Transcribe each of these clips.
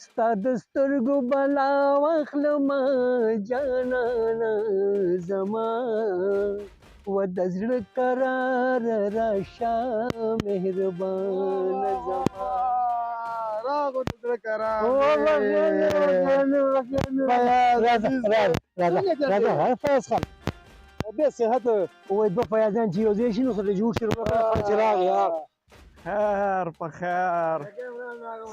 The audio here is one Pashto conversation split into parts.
ستا د سترګو بلا واخلمه جانانه زما، و د زړه قرار راشه مهربان زما. راغو د زړه قرار. راځه فیض خان، بیا صحت. وای دوه فیاضان چې یو ځای شي نو سره جوړ شي. چې راغی خیر په خیر،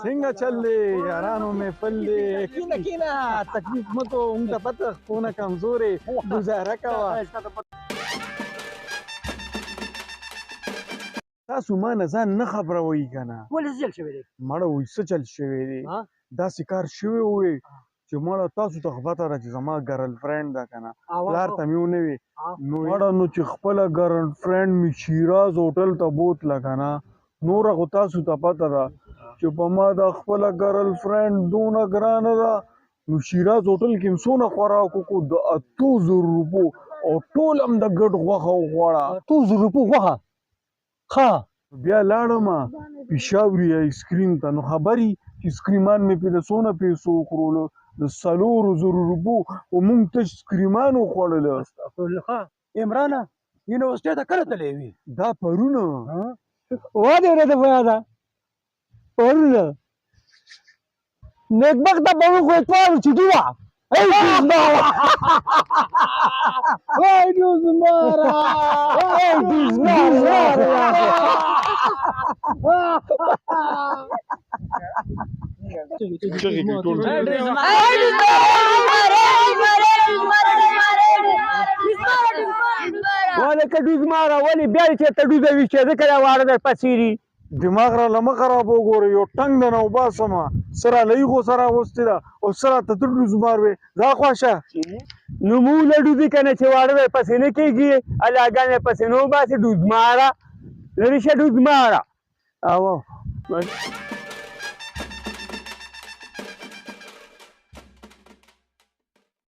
څنګه چل دی یارانو محفل دی؟ کینه کینه، تکلیف مه کوه، موږ ته پته خونه کمزورې، ګزاره کوه. تاسو ما نه ځان نه خبروئ که نه؟ ولې، څه چل شوی دی؟ مړه وایي څه چل شوی دی؟ داسې کار شوی وی چې مړه تاسو ته خو پته ده چې زما ګرل فرند ده که نه، پلار ته مې ونه وي. نو مړه نو چې خپله ګرل فرند مې شیراز هوټل ته بوتله که نه، نوره خو تاسو ته پته ده چې په ما دا خپله ګرل فرند دونه ګرانه ده. نو شیراز هوټل کې مې څونه خوراک وکړو، د 8000 روپو، او ټول هم د ګډ غوښه وخوړه. 8000 روپو غوښه؟ ښه. بیا لاړم پېښوري آیسکریم ته، نو خبرې چې سکریمان مې پرې د څونه پیسو وخوړلو؟ د 4000 روپو، خو مونږ تش سکریمان وخوړله. ښه. عمرانه، یونیورسټۍ ته کله تللی وي؟ دا پرونه. وا دې ورته فیاضه، پرونه نېکبخته پرون خو اتوار چوټي وه. ای ډوزماره، وای ډوزماره، ای ډوزماره. چغې کوي ټول. ولکه ډوزماره، ولې بیا دې چېرته ډوزوي چې ځکه دا واړه در پسې دي؟ دماغ را لمه خراب وګوره، یو ټنګ د نه وباسم. سره لۍ خو سره اغوستې ده او سره ته ته ډوزمار وې، ځه خوا شه. نو مو له ډوزي که نه چې واړه در پسې نه کېږي، الاګانې پسې نه وباسي. ډوزماره، لرې شه ډوزماره. او